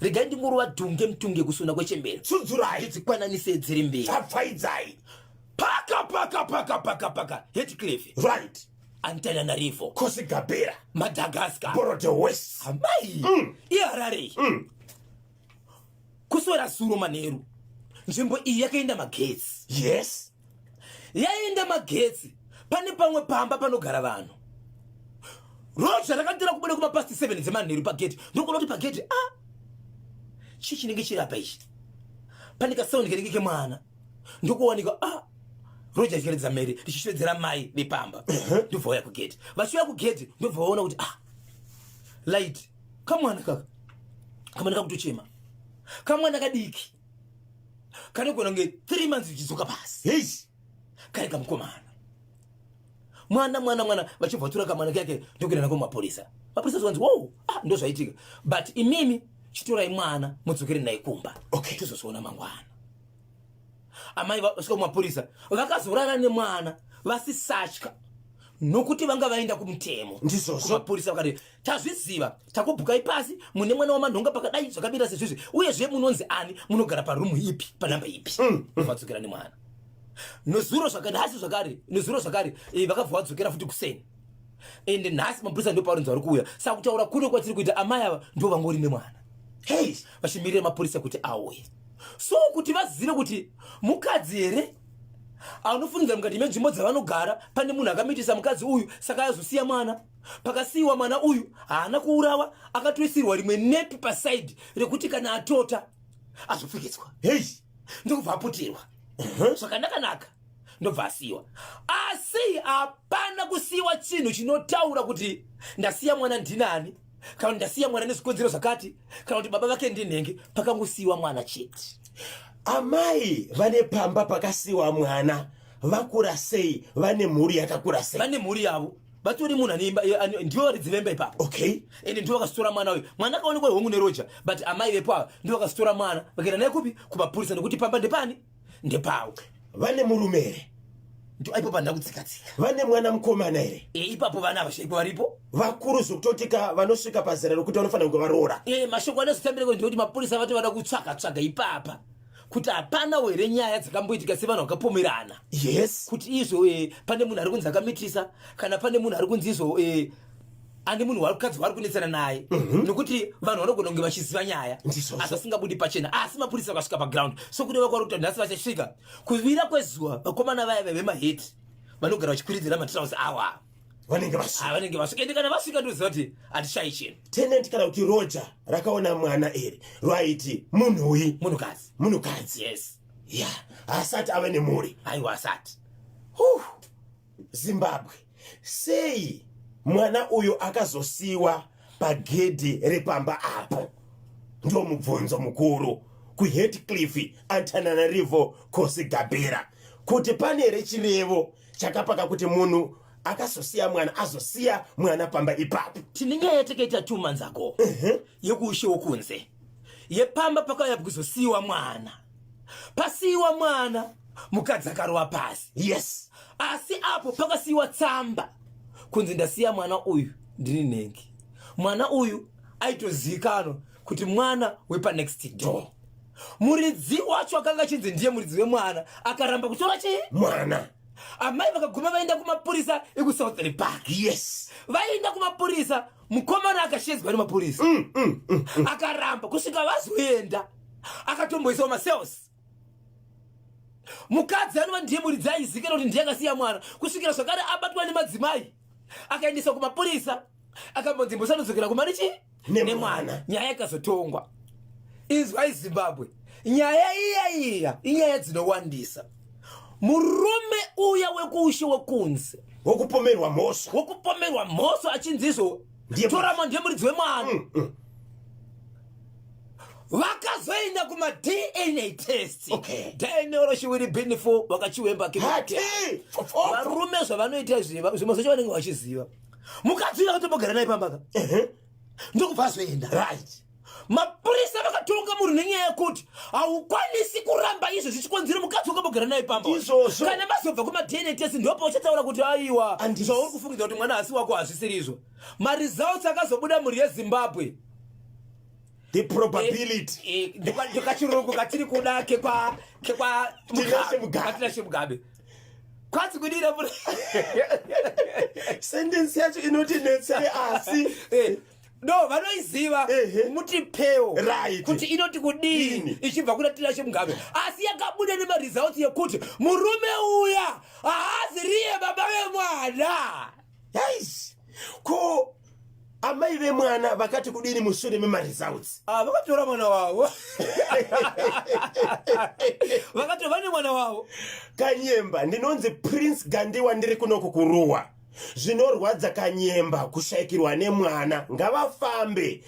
Regai ndingorova dhunge mutunge kusuna kwechembere. Tsudzurai. Ndidzikwananise dziri mbiri. Pfapfaidzai. Paka paka paka paka paka. Headcliff. Right. Antananarivo. Kosigabera. Madagascar. Borode West. Amai. IHarare. Kuswera zuro manheru. Nzvimbo iyi yakaenda magetsi. Yes. Yaenda magetsi. Pane pamwe pamba panogara vanhu. Roja rakatira kubuda kuma past 7 dzemanheru pagate. Ndokuona kuti pagate ah. Chii chinenge chiri apa ichi? Pane kasound kanenge kemwana. Ndokuwanika ah. Roja richiridza mhere richishevedzera mai vepamba. Ndobva vauya kugate. Vachiuya kugate ndobva vaona kuti ah. Light. Kamwana kaka. Kamwana kakutochema. Kamwana kadiki. Kanogona kunge 3 months zvichidzoka pasi. Hey. Kari kamukomana. Mwana mwana mwana vachibva vatora kamwana kake ndokuenda nako kumapurisa. Mapurisa zvanzi wow, ah ndozvaitika. But imimi chitorai mwana mudzokere naye kumba. Okay. Tozozviona mangwana. Amai vasvika kumapurisa vakazorara nemwana vasisatya nokuti vanga vaenda kumutemo. Ndizvozvo. Kumapurisa vakati tazviziva takubhukai pasi mune mwana wamanhonga pakadai zvakabira sezvizvi uyezve munonzi ani munogara parumu ipi panhamba ipi. Vadzokera nemwana. Nezuro zvakare nhasi zvakare nezuro zvakare vakabva vadzokera futi kuseni. Ende nhasi mapurisa ndo parinzi vari kuuya. Saka kutaura kuno kwatiri kuita amai ava ndo vangori nemwana. Hey. Vachimirira mapurisa kuti auye. So kuti vazive kuti mukadzi here anofungidzira mukati menzvimbo dzavanogara pane munhu akamitisa mukadzi uyu saka azosiya mwana. Pakasiyiwa mwana uyu haana kuurawa, akatoisirwa rimwe nepi paside rekuti kana atota azopfekedzwa. Hey. Ndokubva aputirwa. Zvakanaka-naka ndobva asiyiwa. Asi hapana kusiyiwa chinhu chinotaura kuti ndasiya mwana ndinani, kana kuti ndasiya mwana nezvikonzero zvakati, kana kuti baba vake ndinhenge. Pakangosiyiwa mwana chete. Amai vane pamba pakasiyiwa mwana vakura sei? Vane mhuri yakakura sei? Vane mhuri yavo. Vatori munhu ane imba, ndivo varidzi vemba ipapo. Okay. Ende ndivo vakazotora mwana uyu. Mwana akaonekwa hongu neroja, but amai vepo ava ndivo vakazotora mwana vakaenda naye kupi? Kumapurisa, nekuti pamba ndepani? Ndepavo. Vane murume here? Ndo ipapo pandina kutsika-tsika. Vane mwana mukomana here? Ipapo vana vashaikwa varipo. Vakuru zvekutoti vanosvika pazera rokuti vanofanira kunge varoora. Mashoko anozotambira ndekuti mapurisa vati vada kutsvaga-tsvaga ipapa kuti hapana here nyaya dzakamboitika sevanhu vakapomerana. Yes. Kuti izvo pane munhu ari kunzi akamitisa, kana pane munhu ari kunzi izvo ane munhu mukadzi waari kunetsana naye. Nokuti vanhu vanogona kunge vachiziva nyaya Ndizvozvo. asi vasingabudi pachena. Asi mapurisa vakasvika paground. So kureva kwari kuti nhasi vachasvika kuvira kwezuva, vakomana vaya vemaheti vanogara vachikwiridzira matrausi awa. Vanenge vasvika. Vanenge vasvika. Ende kana vasvika ndoziva kuti hatishayi chinhu. Tenant kana kuti roja rakaona mwana iri rwaiti munhuyi? Munhukadzi. Munhukadzi. Yes. Yeah, haasati ave nemhuri. Aiwa asati. Zimbabwe. Sei mwana uyu akazosiyiwa pagedhi repamba apo? Ndo mubvunzo mukuru kuHeathcliff Antananarivo Kosigabera. Kuti pane here chirevo chakapaka kuti munhu akazosiya mwana azosiya mwana pamba ipapo? Tine nyaya yatakaita 2 months ago yekuushe wokunze yepamba pakauya kuzosiyiwa mwana. Pasiyiwa mwana mukadzi akarova pasi. Yes. Asi apo pakasiyiwa tsamba kunzi ndasiya mwana uyu ndini nhengi. Mwana uyu aitozivikanwa kuti mwana wepa next door. Muridzi wacho akanga achinzi ndiye muridzi wemwana akaramba kutora chii? Mwana. Amai vakaguma vaenda kumapurisa ekuSouthern Park. Yes. Vaenda kumapurisa, mukomana akashedzwa nemapurisa. Akaramba kusvika vazoenda. Akatomboisawo masales. Mukadzi anova ndiye muridzi aizikanwa kuti ndiye akasiya mwana kusvikira zvakare abatwa nemadzimai akaendeswa kumapurisa akambonzi mbosanodzokera kumari chii? Nemwana. Nyaya ikazotongwa. Inzwai Zimbabwe, nyaya iya iya inyaya dzinowandisa. Murume uya wekuushe wekunze wokupomerwa mhosva, wokupomerwa mhosva achinzi izvo Ndiye tora mwana ndiye muridzi wemwana. Vakazoenda kuma DNA test. Okay. DNA roshiwiri binifo vakachiwemba ke. Hati! Varume zvavanoita izvi zvimwe zvacho vanenge vachiziva. Mukadzi uyu akatombogara naye pamba ka. Ndokubva azoenda. Right. Mapurisa vakatonga munhu nenyaya yekuti haukwanisi kuramba izvo zvichikonzera mukadzi wakambogara naye pamba. Izvozvo. Kana mazobva kuma DNA test ndipo uchataura kuti aiwa Andisi. zvauri kufungidzira kuti mwana asi wako hazvisiri izvo. Maresults akazobuda mhuri yeZimbabwe. The probability. Ndokachirungu katiri kuda kekwa kekwa Tinashe Mugabe. Tinashe Mugabe. Kwanzi kudira Sentence yacho inoti netsei asi No, vanoiziva, mutipewo kuti inoti kudii Ini. ichibva kuna Tinashe Mugabe. Asi yakabuda nemaresults yekuti murume uya haazi riye baba vemwana. Yes. Ko amai vemwana vakati kudini mushure memaresults? Ah, vakatora mwana wavo, vakatora vane mwana wavo. Kanyemba, ndinonzi Prince Gandiwa, ndiri kunoku kuRuwa. Zvinorwadza Kanyemba kushayikirwa nemwana. Ngavafambe,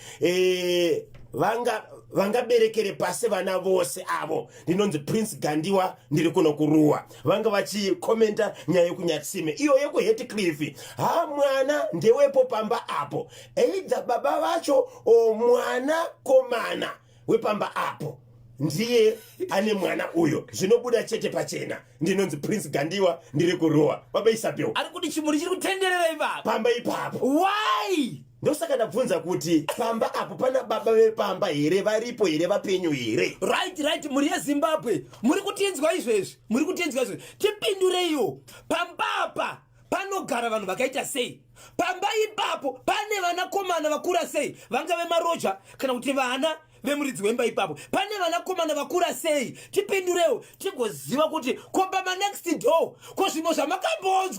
vangaberekere pasi vana vose avo. Ndinonzi Prince Gandiwa, ndiri kuno kuRuwa. Vanga vachikomenta nyaya yekuNyatsime iyo yekuHatcliffe. Ha, mwana ndewepo pamba apo, either baba vacho o mwana komana wepamba apo ndiye ane mwana uyo. Zvinobuda chete pachena. Ndinonzi Prince Gandiwa, ndiri kuRuwa. Baba Isabel, Ari kuti chimuri chiri kutenderera ipapo. Pamba ipapo. Why? Ndosaka ndabvunza kuti pamba apo pana baba vepamba here, varipo here, vapenyu here? Right, mhuri yeZimbabwe, muri kutinzwa izvezvi, muri kutinzwa izvezvi. Tipindureiwo, pamba apa panogara vanhu vakaita sei? Pamba ipapo pane vanakomana vakura sei, vangave maroja kana kuti vana vemuridzi wemba ipapo? Pane vanakomana vakura sei? Tipindurewo tigoziva kuti ko pama next door, ko zvimwe zvamakambonzwa.